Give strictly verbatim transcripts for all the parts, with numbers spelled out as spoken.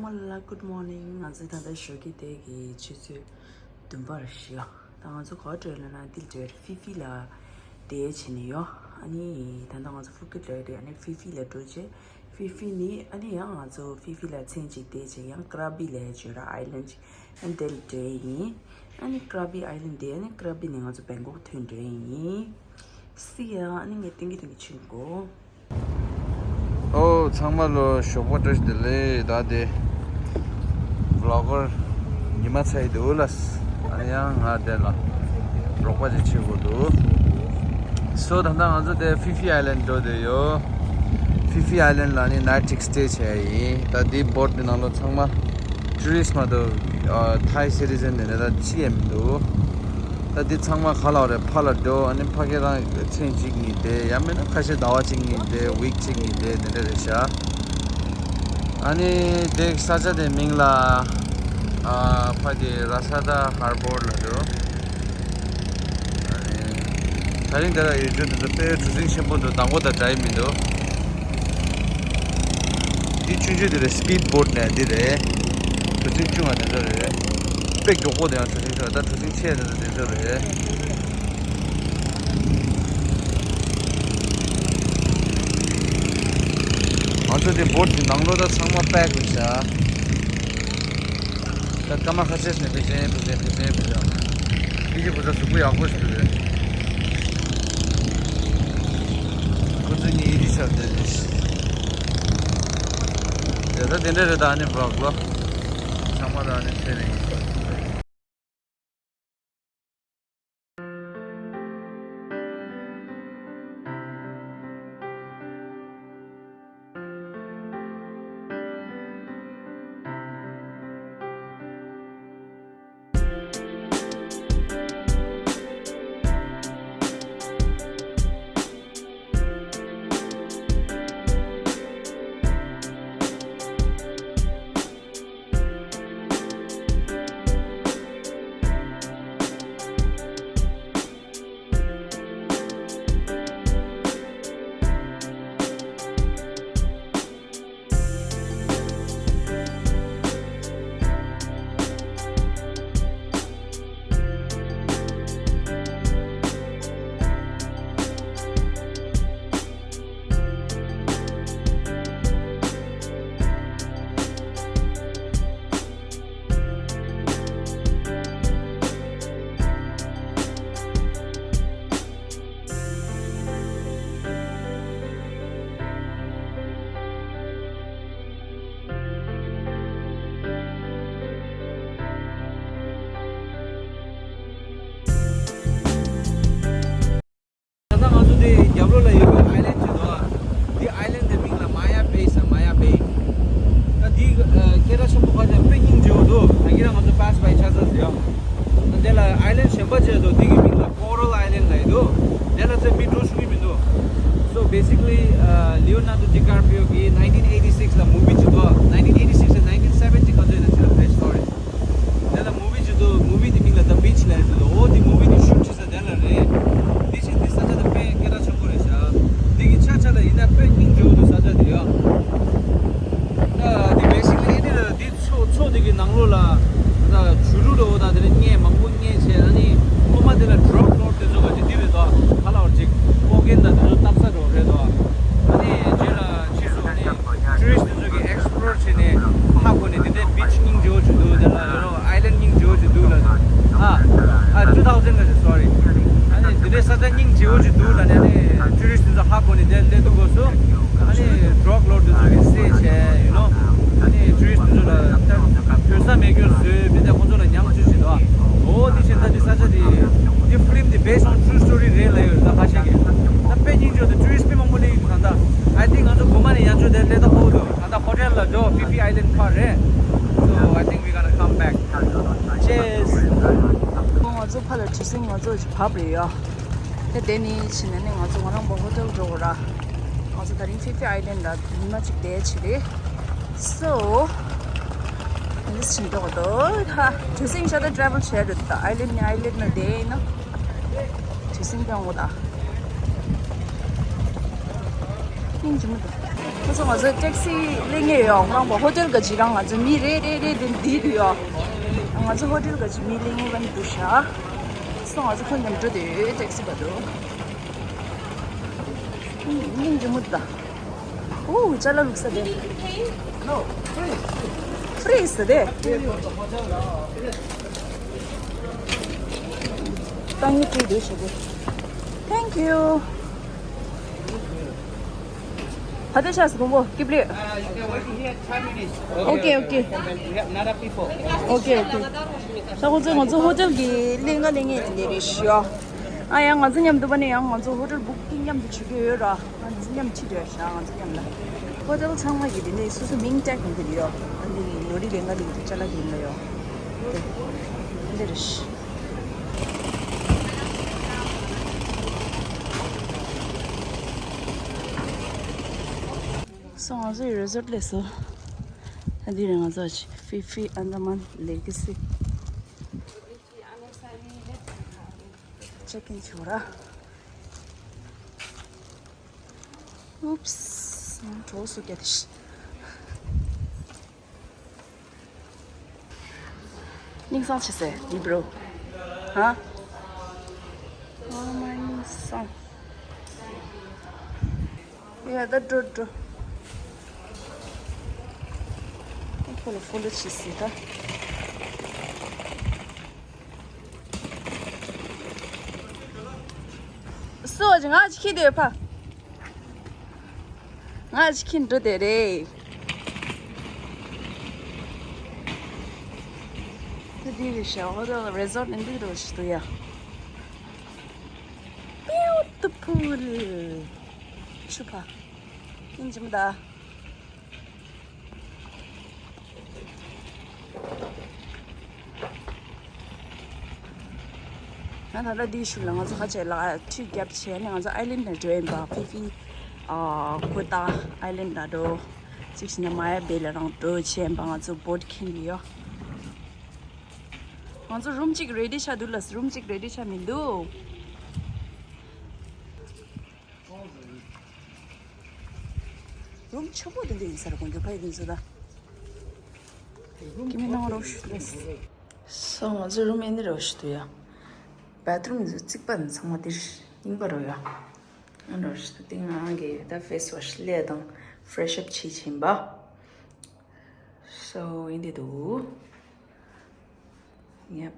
ཨོ་ལ། Good morning. ང་ཚོ་ད་ལྟ་ཞོགས་ཀས་དེ་གི་ཆུ་ཚོད་བདུན་པར་ཞིག་ད་ང་ཚོ་ག་བར་འགྲོ་ལབ་ན་འདིར་འགྲོ། ཧྥི་ཧྥི་ལ་དེ་བྱས་ནས་ཡོད། ཨ་ནི་ད་ལྟ་ང་ཚོ་ཕུ་ཀེ་ཊ་ལ་ཡོད་དེ། ཨ་ནི་ཧྥི་ཧྥི་ལ་འགྲོ་བྱས། ཧྥི་ཧྥི་ནི་ཨ་ནི་ཡང་ང་ཚོ་ཧྥི་ཧྥི་ལ་མཚན་གཅིག་དེ་བྱས། ཡང་ཀ་ར་བི་ལ་བྱོས་ར། ཨའི་ལན་ཌི་ཨ་ནི་དེ་ལ་འགྲོ་ཡིན། ཨ་ནི་ཀ་ར་བི་ཨའི་ལན་ཌི་དེ། ཨ་ནི་ཀ་ར་བི་ནས་ང་ཚོ་བེང་ཀོག་ཐོན་འགྲོ་ཡིན། See ya. ཨ་ནི་ངས་ཏིང་གི་ཏིང་གི་ཕྱིན་གོ། ཨོ། ཚང་མ་ལོ་ཞོགས་པ་བཀྲ་ཤིས་བདེ་ལེགས། ད་དེ་བི་ལོག་གར་ཉི་མ་ཚ་ཡི་འདུག་ལ། ཨ་ནི་ཡང་ང་དེ་ལ་རོགས་པ་ཅིག་བྱེད་དགོས་འདུག་སོ་ད་ལྟ་ང་ཚོ་དེ་ཧྥི་ཧྥི་ཨའི་ལན་ཌི་འགྲོ་བསྡད་ཡོད། ཧྥི་ཧྥི་ཨའི་ལན་ཌི་ལ་ནི་ནའིཊ་ཅིག་སི་ཊེ་བྱས་ཡིན། ད་དེ་བོཊ་དེ་ནང་ལོ་ཚང་མ་ཊུ་རི་སི་ཊི་མ་གཏོགས་ཐའི་སི་ཊི་ཛན་དེ་འདྲ་ད་ཅི་ཡང་མི་འདུག་ད་འདི་ཚང་མ་ག་ལ་རེད། ཕ་ལ་འགྲོ། ཨ་ནི་ཕ་གི་རང་མཚན་གཅིག་གཉིས་བསྡད། ཡང་མིན་ན་ཁ་ཤས་ཟླ་བ་གཅིག་གཉིས་བསྡད། ཝིག་གཅིག་གཉིས་བསྡད། དེ་འདྲ་རེད་ཤག་ཨ་ནི་དེ་ས་ཆ་དེ་མིང་ལ་ཨ་ཕ་དེ་ར་ས་ད་ཧར་བོར་ལ་འགྲོ། ཨ་ནི་ད་རིང་དེ་ལ་ཡོད་རྒྱུ་འདི་ཚོ་དཔེ་གྲུ་གཟིངས་ཆེན་པོ་འདུག་མདང་དགོང་དང་འདྲ་ཡི་མི་འདུག་འདི་ཆུང་ཆུང་དེ་རེད། སི་པིཌ་བོཊ་ནས་འདི་རེད། གྲུ་གཟིངས་ཆུང་བ་དེ་ཚོ་རེད། དཔེ་མགྱོགས་པོ་དེ་ཡང་གྲུ་གཟིངས་ཆུང་བ། ད་གྲུ་གཟིངས་ཆེ་དེ་ཚོ་དེ་ཚོ་རེད། ང་ཚོ་དེ་བོཊ་གི་ནང་ལོགས་ད་ཚང་མ་པེག་རེད་ཤག་ད་སྐར་མ་ཁ་ཤས་ནས་ཕལ་ཆེར་ཕལ་ཆེར་ཕལ་ཆེར་ཕལ་ཆེར་ཕལ་ཆེར་ཕྱི་རྒྱལ་བུ་ཚ་གཟུགས་པོ་ཡག་པོ་ཞིག་རེད། ཁོ་ཚོ་གཉིས་ཡིད་ཆེས་བྱ་བསྡད་རེད། དེ་ད་དེ་འདྲ་རེད། ད་ཨ་ནི་བི་ལོག་ལོ་ཚང་མ་ད་ཨ་ནི་ཚེ་རིང་། ད་ལྟ་ང་ཚོ་དེ་རྒྱབ་ལོགས་ལ་ཡོད་པའི་ཨའི་ལན་ཌི་ཅིག་འདུག་ཨ། འདི་ཨའི་ལན་ཌི་འདི་མིང་ལ་མ་ཡ་བེ་ཟེར། མ་ཡ་བེ། ད་འདི་ཨ་སྐད་གྲགས་ཆེན་པོ་ཁ་ཤས་དཔེ་སྙིང་རྗེ་པོ་འདུག་ད་ཁྱེད་རང་ང་ཚོ་པཱ་སི་བྷའི་ཆགས་ཚར་ཟེར་ཡ། ད་དེ་ལ་ཨའི་ལན་ཌི་གཞན་པ་ཅིག་འདུག་འདི་གི་མིང་ལ་ཀོ་རལ་ཨའི་ལན་ཌི་ལབ་ཀྱི་འདུག་དེ་ལ་ཚད་མི་འགྲོ་ཆོག་གི་མི་འདུག So basically, uh, Leonardo DiCaprio གི་nineteen eighty-six ལ་མུ་བི་ཅིག་འདུག nineteen eighty-six ལ་nineteen seventy ག་ཚོད་ཡིན་ན་ཅི་ལ་བེ་སི་ཊི་སི་ཊོ་རི། དེ་ལ་མུ་བི་ཅིག་འདུག་མུ་བི་དེ་མིང་ལ་The Beach ལབ་ཀྱི་འདུག་འོ་དེ་མུ་བི་དེ་ཤུཊ་བྱེད་ས་དེ་ལ་རེད། དེ་བཞིན་དེ་ས་ཆ་དེ་དཔེ་སྐད་གྲགས་ཆེན་པོ་རེད་ཤག་འདི་གི་ཆ་ཆ་ལ་ཡིན་ན་དཔེ་སྙིང་རྗེ་པོ་འདུག་ས་ཆ་དེ་ཡ། ད་དེ་བེ་སིག་ལི་ཨེ་འདི་ལ་འདི་མཚོ་མཚོ་དེ་གི་ནང་ལོགས་ལ་ད་བྱུ་རུ་འདྲ་བོ་དང་དེ་འདྲ་རྙེད། མང་པོ་རྙེད་བྱས། ཨ་ནི་ཐོག་མ་དེ་ལ་ཌྲག་ལོརཌ་དེ་ཚོ་ག་ཅིག་འདི་རེད་དོ། ག་ལ་བར་ཅིག་ཀོ་ཀེན་དང་དེ་ཚོ་བཏབ་ས་འདྲ་བོ་རེད་དོ། ཨ་ནི་རྗེས་ལ་ཕྱིས་སུ་ཨ་ནི་ཊུ་རི་སི་ཊི་དེ་ཚོ་གི་ཨེག་སི་པི་ལོར་བྱས་ནས་ཧ་གོ་ནས་དེ་འདྲའི་བི་ཆི་སྙིང་རྗེ་པོ་ཅིག་འདུག་དེ་ལ་ཨའི་ལན་ཌི་སྙིང་རྗེ་པོ་ཅིག་འདུག་ལབ་ནས། ཨ་ཨ་two thousand ལ་སོ་རི། ཨ་ནི་དེ་འདྲའི་ས་ཆ་སྙིང་རྗེ་པོ་ཅིག་འདུག་ལབ་ནས་ཨ་ནི་ཊུ་རི་སི་ཊི་དེ་ཚོ་ཧ་གོ་ནས་དེ་སླེབས་འདུག་གོ་སོ། ཨ་ནི་ཌྲག་ལོརཌ་དེ་ཚོ་གིས་བསད་བྱས་ཡིན་ནོ། ཨ་ནི་ཊུ་རི་སི་ཊི་དེ་ཚོ་ལ་ད་བོད་ས་མེད་སྐྱོ་བཟོས་མི་འདྲ་ཁོང་ཚོ་ལ་ཉམས་བཅོས་བྱེད་དོ། འོ་དེ་བཞིན་ད་དེ་ས་ཆ་དེ་དེ་ཕི་ལིམ་དེ་based on true story རེད་ལབ་ཡོད། ད་ཁ་ཤས་ཀྱིས་ད་དཔེ་སྙིང་རྗེ་པོ་འདུག་ཊུ་རི་སི་ཊི་དཔེ་མང་པོ་སླེབས་ཡོད་འདུག་ད་ལྟ་I think ང་ཚོ་དགོང་མོ་ནས་ཡར་མཆོད་དེ་སླེབས་ད་ཧོ་འདུག་ད་ལྟ་ཧོ་ཊེལ་ལ་འགྲོ། ཧྥི་ཧྥི་ཨའི་ལན་ཌི་ཁ་རེད། So I think we gonna come back. Cheers. ང་ཚོ་ཕར་ལ་གྲུ་གཟིངས་ང་ཚོ་ཅིག་བབས་རེད་ཡ། དེ་དེ་ནི་ཕྱིན་ནས་ནི་ང་ཚོ་ང་རང་པོ་ཧོ་ཊེལ་འགྲོ་དགོས་ར། ང་ཚོ་ད་རིང་ཧྥི་ཧྥི་ཨའི་ལན་ཌི་ལ་ཉི་མ་གཅིག་བསྡད་ཆེད་རེད། So ང་ཚོ་ཕྱིན་འགྲོ་དགོས་འདུག་ཧ། གྲུ་གཟིངས་ཤ་སྟག་ཊེ་རེ་ཝལ་བྱས་རེད། ད་ཨའི་ལན་ཌི་ནས་ཨའི་ལན་ཌི་ནས་བསྡད་ཡིན་ན་གྲུ་གཟིངས་སྐྱོང་དགོས་ད། སྙིང་རྗེ་མོ་འདུག་ཁོ་ཚོ་ང་ཚོ་ཊེག་སི་གླེང་ངེས་ཡོད་མང་པོ། ཧོ་ཊེལ་ག་ཅིག་རང་ང་ཚོ་མི་རེ་རེ་རེ་དེ་འདི་དུ་ཡོད། ང་ཚོ་ཧོ་ཊེལ་ག་ཅིག་མི་གླེང་ངེས་པ་འདུག་ཤག་སོ་ང་ཚོ་ཁོ་མཉམ་འགྲོ་དེ་ཊེག་སི་བར་དུ། སྙིང་རྗེ་མོ་ད། ཨོ་ཅ་ལག་བླུགས་ས་དེ། ཧྥི་རི་ཟ་དེ། ཏང་ཡིག་བྲིས་འདུག་ཞུ་གི། Thank you. ཕ་དེ་ཤ་སི་གོང་པོ་ཀིབ་ལི། Okay, okay. Okay, okay. ད་ཁོང་ཚོས་ང་ཚོ་ཧོ་ཊེལ་གྱི་གླེང་ག་གླེང་ངེས་ལས་རེད་ཤག་ཨ་ཡང་ང་ཚོ་མཉམ་དུ་པ་ནས་ཡང་ང་ཚོ་ཧོ་ཊེལ་བུག་ཀིང་མཉམ་དུ་བྱེད་ཀྱི་ཡོད་ར། ང་ཚོ་མཉམ་ཕྱིན་འགྲོ་ཤག་ང་ཚོ་མཉམ་ལ། ཧོ་ཊེལ་ཚང་མ་གི་དེ་ནས་སོ་སོ་མིང་ཊེག་གི་རེད་ཡོད། ཨ་ནི་ལོ་རི་ལེན་ག་ལེན་གི་ཅ་ལག་གི་ཡིན་ལ་ཡོད། དེ་འདི་རེད་ཤག་སོ་ང་ཚོ་ཡི་རི་ཟོཊ་སླེབས་སོང་། ད་འདི་རེད་ང་ཚོ་ཕི་ཕི་ཨན་ད་མན་ལེ་གི་སི། ཅེག་ཨིན་བྱེད་ར། Oops. གྲོགས་སུ་བསྐྱལ་ཏེ་ཤི། སྙིང་སང་ཆེ་སེ་འདི་བྲོ། ཧ། ཨོ་མ་སྙིང་སང་། ཡ་ད་འགྲོ་འགྲོ། ཁོ་ལ་ཕོ་ལོ་བྱེད་སྲིད་ད། སོ་ཅི་ང་ཅི་ཁྱི་དེ་ཕ། ང་ཅི་ཁྱི་འགྲོ་དེ་རེད། ད་འདི་རེད་ཤག་ཧོ་ཊེལ་རི་ཟོཊ་ནི་འདི་རུ་ཞིག་ཏུ་ཡ། Beautiful. ཆུ་ཕ། ཨིན་ཇི་མ་ད། ང་ད་ལྟ་འདིའི་ཤུལ་ལ་ང་ཚོ་ཁ་ཆེ་ལ་ཁྲུས་བརྒྱབ་བྱས་ནས་ང་ཚོ་ཨའི་ལེན་ཌ་ལ་འགྲོ་ཡིན་པ། ཕི་ཕི། ཨ་ཀོ་ཏ་ཨའི་ལེན་ཌ་ལ་འགྲོ། གཅིག་བྱས་ན་མ་ཡ་བེ་ལ་རང་འགྲོ་བྱས་ཡིན་པ། ང་ཚོ་བོ་ཊི་ཁྱེར་གི་ཡོད། ང་ཚོ་རུམ་གཅིག་རེ་ཌི་ཆགས་འདུག་ལ། རུམ་གཅིག་རེ་ཌི་ཆགས་མི་འདུག་རུམ་ཆེན་པོ་དེ་འདྲ་ཡིན་ས་རེད། དགོང་དྲོ་ཕ་ཡི་དེ་ཚོ་ད། ཀི་མི་ནང་རོགས་ཞུ་ལེ། སོ་ང་ཚོའི་རུམ་ཨེ་འདི་རོགས་ཞུ་དུ་ཡ། བེད་རུམ་ཚོ་རྩིག་པ་ནི་ཚང་མ་འདིར་རྙིང་པ་རོ་ཡ། ཨ་རོགས་ཞུ་དུ་དེ་ང་གི་ད་ཕེ་སི་ཝ་ཤི་ལས་དང་ཕེ་རེ་ཤི་ཨབ་བྱེད་ཕྱིན་པ། སོ་ཨེ་འདི་འདུག་ཡབ།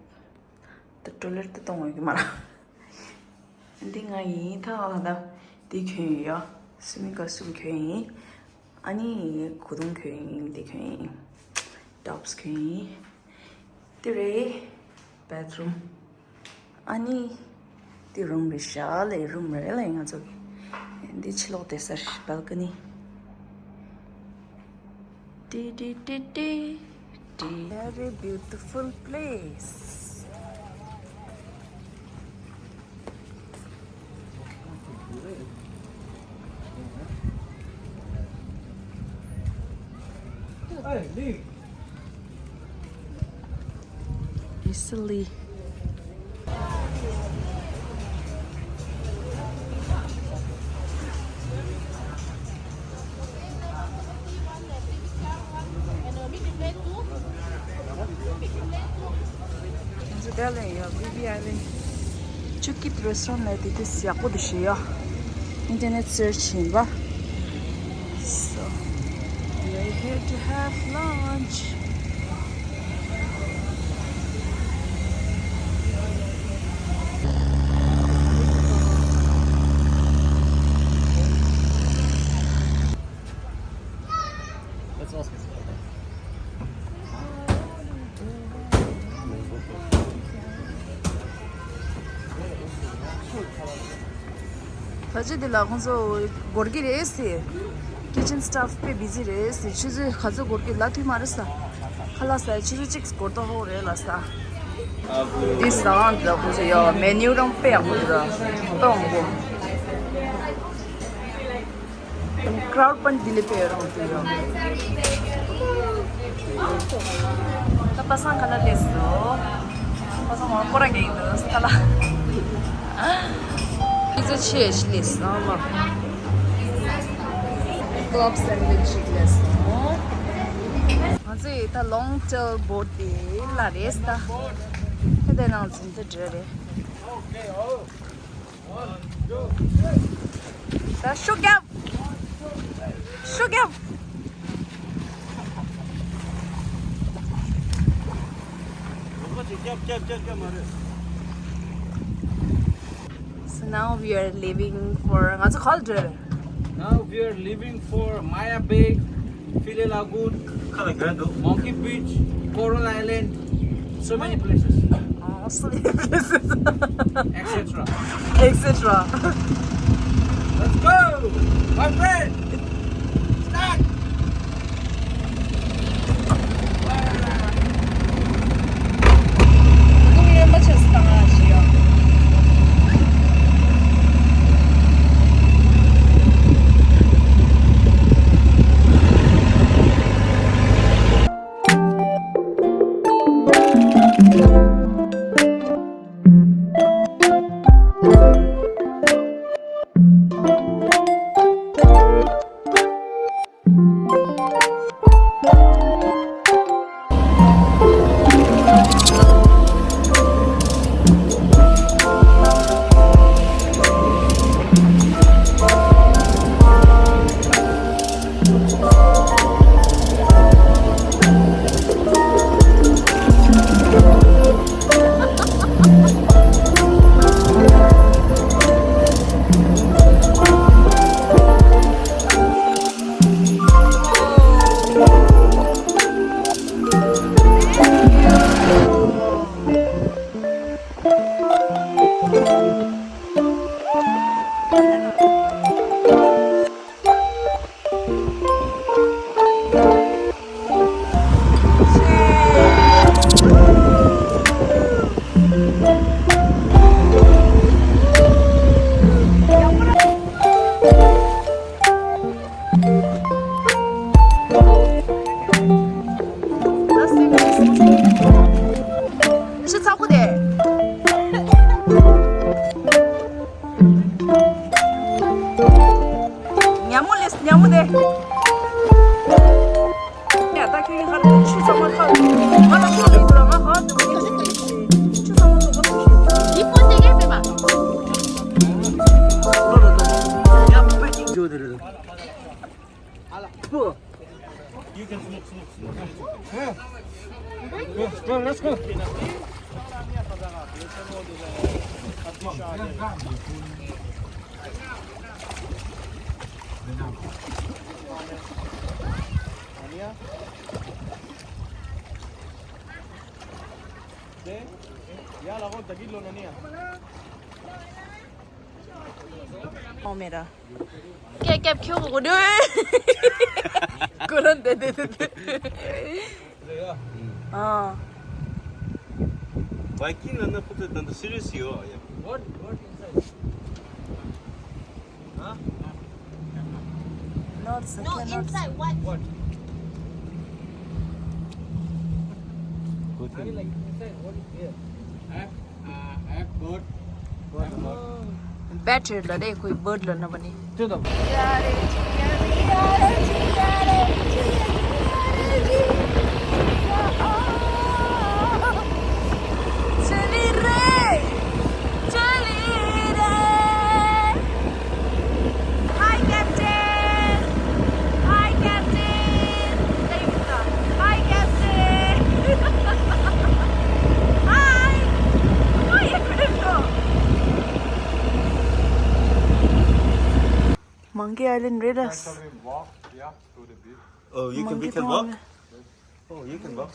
ད་ཊོ་ལེཊ་ད་གཏོང་འོས་ཀྱི་མ་རེད། འདི་ང་ཡིན་ད་ཨ་ད། འདི་གྱོན་ཡོད་ཡ། སུ་མི་ཀ་སུམ་གྱོན་ཡིན། ཨ་ནི་གོས་ཐུང་གྱོན་ཡིན། འདི་གྱོན་ཡིན། ཊོབ་སི་གྱོན་ཡིན། འདི་རེད། བེད་རུམ། ཨ་ནི། འདི་རུམ་རེད་ཤག་ལེ། རུམ་རེད་ལེ་ང་ཚོ་གི། འདི་ཕྱི་ལོགས་བསྡད་ས་རེད། བལ་ཀ་ནི། ཏི་ཏི་ཏི་ཏི། ཏི། Very beautiful place. Hey, leave. Easily. ང་ཚོ་ད་ལན་ཡོད་བི་བི་ཨའི་ལན། ཅུ་ཀིད་རེ་སི་ཊོ་རན་ལ་དེ་དུས་ཡག་པོ་འདུག་ཞུ་ཡ། ཨིན་ཊར་ནེཊ་སར་ཆི་ཡིན་པ། So, we're here to have lunch. Let's ask this. ད་ཅི་འདི་ལ་ཁོང་ཚོ་འགོར་གི་རེད་ཟེར། ཀི་ཅན་སི་ཊཱཕ་དཔེ་བི་ཟི་རེད་ཟེར། ཆུ་ཚོད་ག་ཚོད་འགོར་གི་ལབ་ཐུབ་མ་རེད་ས། ཁ་ལག་ཟ་ཆུ་ཚོད་གཅིག་འགོར་ཏོག་ཧོ་རེད་ལབ་ས། འདི་ཟ་ཁང་འདི་ལ་ཁོང་ཚོ་ཡོད། མེ་ནིའུ་རང་དཔེ་ཡག་པོ་འདུག་ར། དཔེ་མང་པོ། ཀྲའུཌ་པན་དི་ལི་པེ་རང་དུ་ཡོད། ད་པ་སངས་ཁ་ལག་སླེབས་སོང་། པ་སངས་མང་པོ་ར་གེགས་འདུག་ཁ་ལག་ཁྱེད་ཚོ་ཆེ་ཞིག་སླེབས་སོང་མ། Club sandwich ཞིག་ལས་སོང་། ང་ཚོས་ད་long tail boat དེ་ལ་རེད་ད། ད་དེ་ནང་འཛུལ་དུ་འགྲོ་རེད། ད་ཤུགས་རྒྱབ། ཤུགས་རྒྱབ། So now we are leaving for, ང་ཚོ་ག་ལ་འགྲོ། Now we are leaving for Maya Bay, Philae Lagoon, Monkey Beach, Coral Island, so many places. Oh, so many places. Et cetera. Et cetera. Let's go, my friend. Start. ཉ་མོ་ལས་ཉ་མོ་དེ། ཡ་ད་ཁྱོད་ཡིན་ཧར་དེ་ཆུ་ཚང་མ་ཁ་ང་ལ་ཤོག་ཡིན་དུ་ལ་ང་ཧར་དུ་ཆུ་ཚང་མ་ཚོ་ང་ཚོ་ཤོག་འདི་ཕོ་དེ་གས་མེད་པ། ཡ་མོ་པེ་ཅིག་ཇོ་དེ་རེད། ཧ་ལ་པོ། Let's go, let's go. ཨོ་མེ་ར། ཀེ་ཀེབ་ཁྱོད་གོ་དུ། ཁོ་རང་དེ་དེ་དེ་དེ། ཨ། Viking ལ་ན་ཕུ་ཚ་ད་འདི་serious ཡོད་ཡ། What, what inside? Huh? Not the No, inside what? What? Good. I mean, like, inside what is there? I have, uh, I have bird. Bird. Better ལ་རེད་ཁོའི་bird ལ་ན་བ་ནི། དེ་དང་། Hi, Captain! Hi, Captain! Hi, Captain! Hi! Hi, Captain! Monkey Island རེད་ད། Can we walk? Yeah, to the beach. Oh, you can, we Monkey can walk? Island. Oh, you can walk.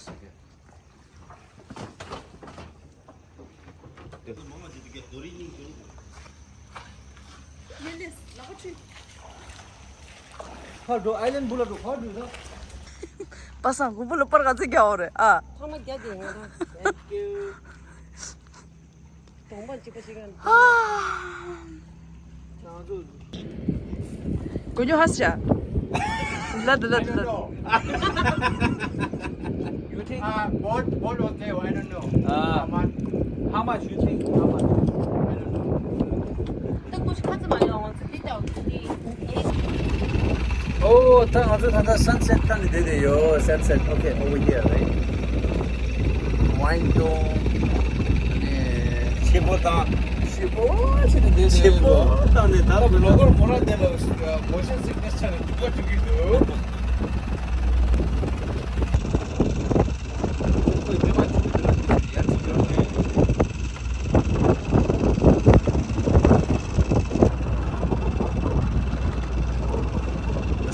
ཕར་འགྲོ། Island བུ་ལ་འགྲོ། ཕར་འགྲོ་ད། པ་སངས་གོང་བུ་ལ་པར་ག་ཚོད་རྒྱག་འོ་རེད་ཨ། ཐོག་མ་རྒྱག་དེ་ང་རང་། Thank you. གདོང་པ་གཅིག་པ་ཞིག་ཡང་། ང་ཚོ། གོ་ཉོ་ཧ་སི་ཡ། ལ་དུ་ལ་དུ་ལ་དུ། You think? Uh, boat, boat okay, I don't know. Uh, how much? How much you think? How much? I don't know. ཏག་ཏག་ཁ་ཚ་མ་ཡོང་ང་ཚོ་འདི་ལྟ་བུ་འདི། Oh, ཨོ། ད་ང་ཚོ་ད་ལྟ་sunset་ལྟ་ནས་བསྡད་བསྡད་ཡོད། Sunset. Okay, over here, right? Wine dome. ཨ་ནི་ཞེ་པོ་དང་། ཞེ་པོ་བྱས་ནས་བསྡད་བསྡད་ཞེ་པོ་ཡོད། བཏང་ནས་ད་ར་བའི་ལོ་གོར་མོ་ར་དེ་ལ་motion sickness་ཆགས་ནས་སྡུག་པ་སྤྲོད་ཀྱི་འདུག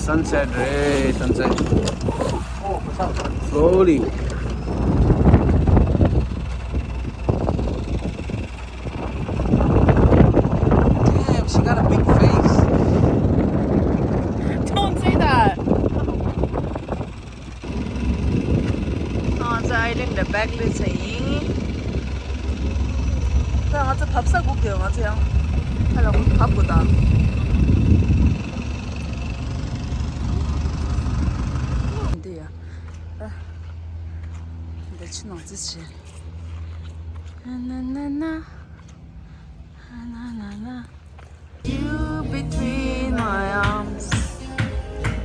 Sunset རེད། Sunset. Slowly. Damn, she got a big face. Don't say that. ང་ཚོ་island་ལ་back་སླེབས་ཚར་ཡིན། ད་ང་ཚོ་བབས་ས་སྒུག་དེ། ང་ཚོ་ཡང་ཁ་ལ་བབས་དགོས་ད། འདི་ཡ། ད་འདི་ཆུ་ནང་རྩི་བྱེད། ན་ན་ན། ན་ན་ན། You between my arms.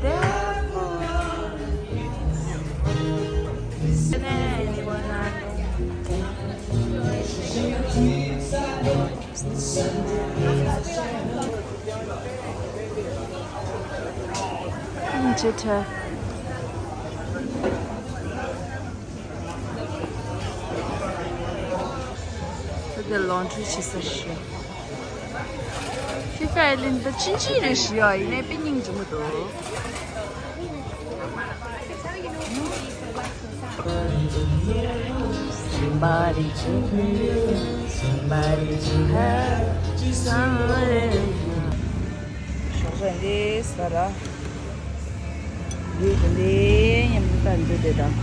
Therefore, is there anyone I know? ཨང་ཅི་ཁྲ། ད་དེ་laundry་བྱེད་ས་ཞིག Fifi Island་ད་ཅིན་ཅིན་རེད་ཞུ་ཡ། ཡིན་ནའི་དཔེ་སྙིང་རྗེ་མོ་འདུག Somebody to be, somebody to have, somebody. ཞོགས་ཇ་འདི་ཟ་ར། ཡུལ་དེ་འདྲའི་མཉམ་དུ་ལྟ་འདུག་དེ་དང་།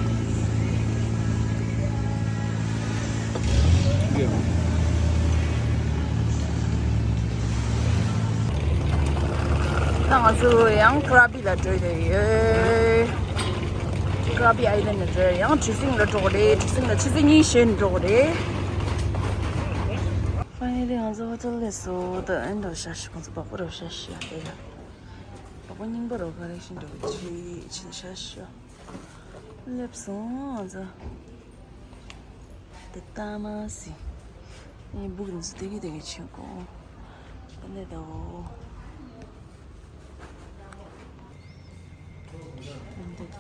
ད་ང་ཚོ་ཡང་Krabi་ལ་འགྲོ་ཡི་ཡོད། Krabi Island་ལ་འགྲོ་ཡི། ཡང་གྲུ་གཟིངས་ལ་འགྲོ་གི་རེད། གྲུ་གཟིངས་ལ་ཆུ་ཚོད་གཉིས་བཞིན་འགྲོ་གི་རེད། Finally་ང་ཚོ་ཧོ་ཊེལ་སླེབས་སོང་། ད་ཨེ་འགྲོ་ཤག་ཤག་ང་ཚོ་སྦག་སྦག་རོ་ཤག་ཤག་དེ་ལ། སྦག་སྦག་རྙིང་པ་རོ་ག་རེ་བཞིན་འགྲོ་གི་ཅི་ཅི་ཤག་ཤག་སླེབས་སོང་ང་ཚོ། དེ་ལྟ་མ་སི། ཨེ་སྦུག་འདི་ཚོ་དེ་གི་དེ་གི་ཆེན་གོ། དེ་ནས་ད་འོ། སྦག་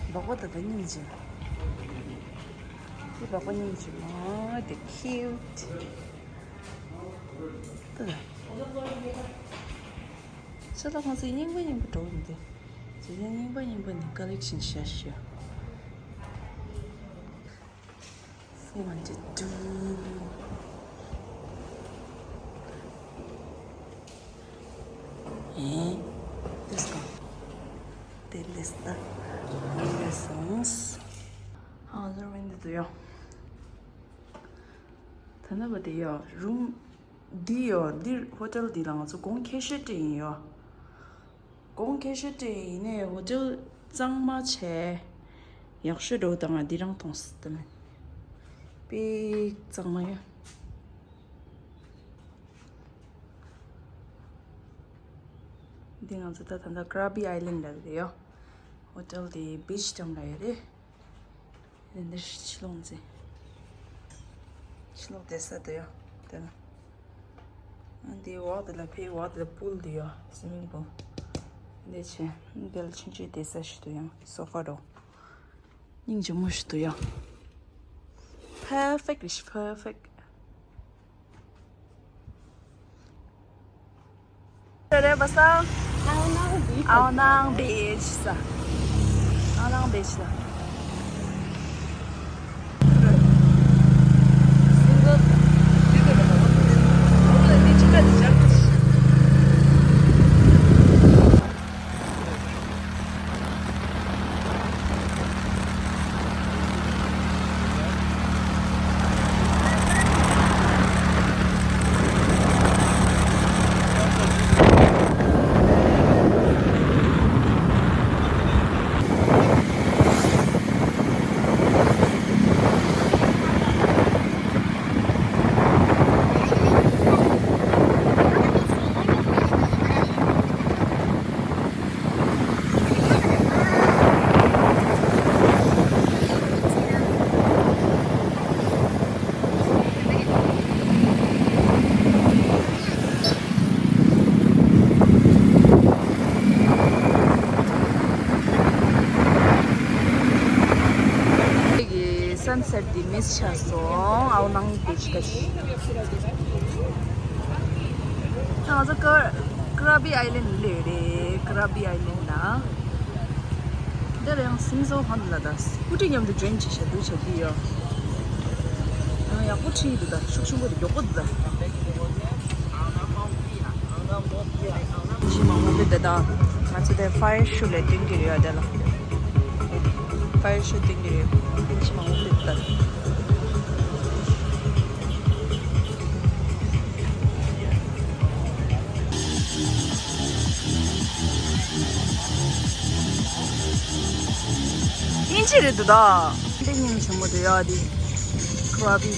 སྦག་ད་ད་སྙིང་རྗེ། དེ་སྦག་སྦག་སྙིང་རྗེ་མོ། དེ་cute། ད་ད། ཤ་ལག་ཁང་ཚོ་རྙིང་པ་རྙིང་པ་འགྲོ་གི་འདུག་ཇི་ལྟར་རྙིང་པ་རྙིང་པ་ནི་collection་བྱ་ཤོག See what to do. ཨེ། Let's go. དེ་ལས་ད། དེ་ལས་སོང་། ཨ་ཟུར་མིན་འདི་དུ་ཡོ། ད་ནི་བ་དེ་ཡོ། རུམ་འདི་ཡོ། འདི་ཧོ་ཊེལ་འདི་ལ་ང་ཚོ་གོང་ཁེ་ཤོས་སྤྲད་ཡིན་ཡོ། གོང་ཁེ་ཤོས་སྤྲད་ཡིན་ནའི་ཧོ་ཊེལ་གཙང་མ་བྱས། ཡག་ཤོས་འགྲོ་དང་ང་འདི་རང་མཐོང་སྲིད་དམ། དཔེ་གཙང་མ་ཡོད། འདི་ང་ཚོ་ད་ད་ལྟ་Krabi Island་ལ་རེད་ཡོ། ཧོ་ཊེལ་དེ་beach་འགྲམ་ལ་ཡོད་རེད། འདི་འདིར་ཕྱི་ལོགས་མཛེས། ཕྱི་ལོགས་བསྡད་ས་དེ་ཡོད་དེ་ན། ཨ་འདི་འོག་དེ་ལ་ཕེ་འོག་དེ་ལ་pool་དེ་ཡོད། Swimming pool། འདི་ཆེ་འདི་ལ་ཆུང་ཆུང་བསྡད་ས་ཞིག་ཏུ་ཡང་sofa་འགྲོ། སྙིང་རྗེ་མོ་ཞིག་ཏུ་ཡང་perfect་རེད་ཤི་perfect། རེ་བ་ས། Ao Nang Beach། Ao Nang Beach་ས། Ao Nang Beach་ས། ཆགས་སོང་། ཨའོ་ནང་དེ་ཅི་ག་ཅི། ང་ཚོ་ཀ་ཀ་ར་བི་ཨའི་ལེན་ལ་སླེབས་རེད། ཀ་ར་བི་ཨའི་ལེན་ལ། འདིར་ཡང་སིང་ཟོ་ཧོན་ལ་ད་སྐུ་ཁྲི་མཉམ་དུ་འཇོན་ཅིག་བྱ་འདུག་བྱ་གི་ཡོད། ཡང་ཡག་པོ་ཁྲིད་འདུག་ད་ཤུགས་ཆེན་པོ་འདུག་མགྱོགས་པོ་འདུག་ད། ཕྱི་མ་འོང་པའི་འདི་དང་ང་ཚོ་དེ་ཕ་ཡར་ཤུ་ལས་སྟོན་གྱི་རེད་ཡ། དེ་ལ་ཕ་ཡར་ཤུ་སྟོན་གྱི་རེད། ཕྱི་མ་འོང་པའི་འདི་དང་། དབྱིན་ཇི་རེད་འདུག་ད། འདི་སྙིང་རྗེ་མོ་འདུག་ཡ། འདི་ཀ་ར་བི།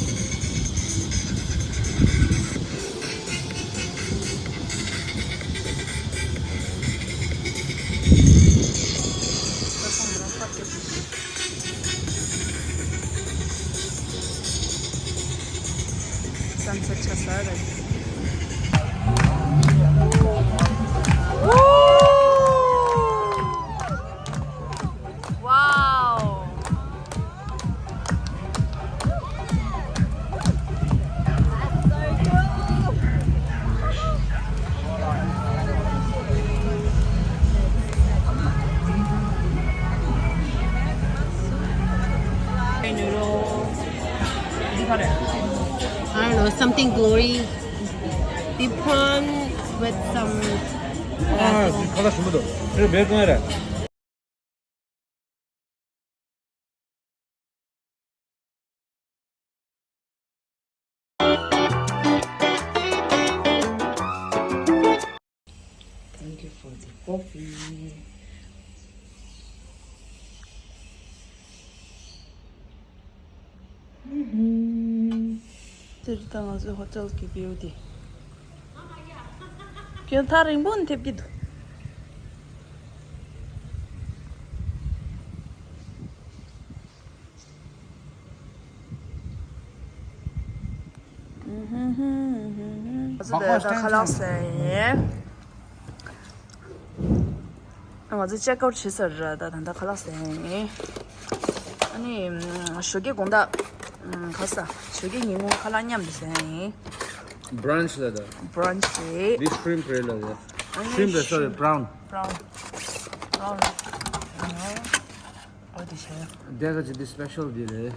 Sunset ཆགས་ས་རེད། Wow. I don't know, something glory. The prawn with some. ཨ། ཁ་ལག་ཞིམ་པོ་འདུག་དེ་བེ་ཀོན་རེད། Thank you for the coffee. དེ་རིང་ད་ང་ཚོའི་ཧོ་ཊེལ་གྱི་བིའུ་དེ། ཁྱོད་ཐག་རིང་པོ་ནས་ཐེབས་ཀྱི་འདུག་ང་ཚོ་ད་ལྟ་ཁ་ལག་ཟས་ཡིན། ང་ཚོ་ཅེག་ཨའུཊ་བྱས་ཚར་ར། ད་ད་ལྟ་ཁ་ལག་ཟས་ཡིན། ཨ་ནི་ཞོགས་ཀའི་དགོང་དག་ཁ་ཟས། ཞོགས་ཀའི་ཉིན་གུང་ཁ་ལག་མཉམ་དུ་ཟས་ཡིན། Brunch ལ་ད། Brunch རེད། འདི་shrimp རེད་ལ་ད། ཨ་ནི་shrimp རེད། Sorry, prawn. Prawn. Prawn. ཨོ་དེ་བྱས། དེ་ག་ཅིག་འདི་special འདི་རེད།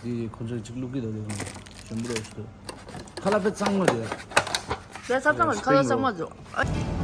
འདི་ཁོ་ཚོས་ཅིག་བླུག་གི་འདུག་འདི་ཁོ་ཚོས་ཞིམ་པོ་རེད་ཞུ། ཁ་ལག་དཔེ་གཙང་མ་རེད། དཔེ་ཚབ་གཙང་མ་རེད། ཁ་ལག་གཙང་མ་རེད།